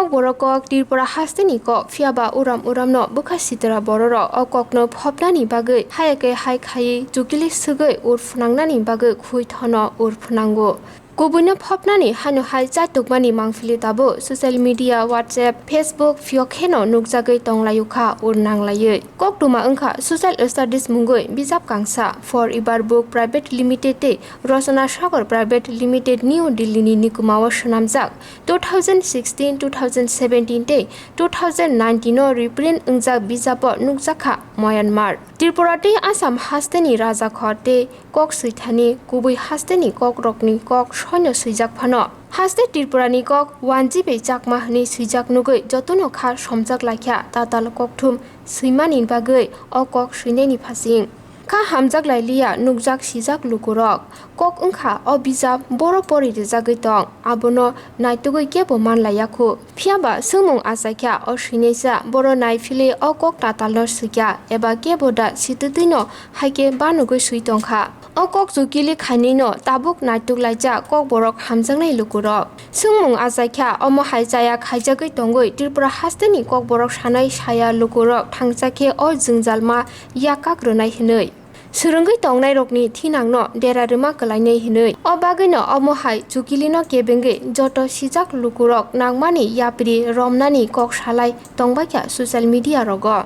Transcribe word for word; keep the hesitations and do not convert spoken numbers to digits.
Borok kok Tripura hasteni kok, phiyaba uram uramno bwkha sitra bororok o kokno phopnani bagwi hayakhe hai khaiwi chukili swgwi ur phwnangnani bagwi khui thono ur phwnango. Kubuino phopnani haino hai chaitokmani mangphili tabuk social media, WhatsApp, Facebook, phiyo kheno nukjagwi tonglaio kha ur nanglaiwi. Koktwma wngkha Social Studies mungwi bijap kangsa, Forever Book Private Limited tei Rochona Sagar Private Limited New Delhi ni nikumao swnamjak two thousand sixteen, two thousand seventeen tei two thousand nineteen o reprint wngjak bijapo nukjakha Myanmar, Tripura tei Assam hasteni rajakhor tei kok swithani kubui hasteni kokrokni kok soino swijak phano. Haste Tripurani kok one G B Chakma hwnwi swijak nugwi jotono kha somjak laikha tatal kokthum swimani bagwi o kok swinani phasing. Kha hamjak lai liya nukjak sijak lukurok. Kok wngkha o bijap boro pori rwjagwi tong, abono naitugwi kebo man laiya khu. Phiyaba swngmung achaikha o swinaisa boro naiphilwi o kok tatalno swikha eba kebo da sitwtwino haikhe banugwi swi tongkha. O kok chukili khainwino tabuk naituk laijak kokborok hamjaknai lukurok. Swngmung achaikha omo hai chaya khaijagwi tongwi Tripura hasteni kokborok sanai saya lukurok thangcha khe o jwngjalma yak kak rwnai hwnwi. Swrwngwi tongnairokni thinangno dera rwma kwlainai hwnwi. O bagwino omo hai chukilino kebengwi joto sijak lukurok nangmani yapri romnani kok salai tongbaikha social media rogo.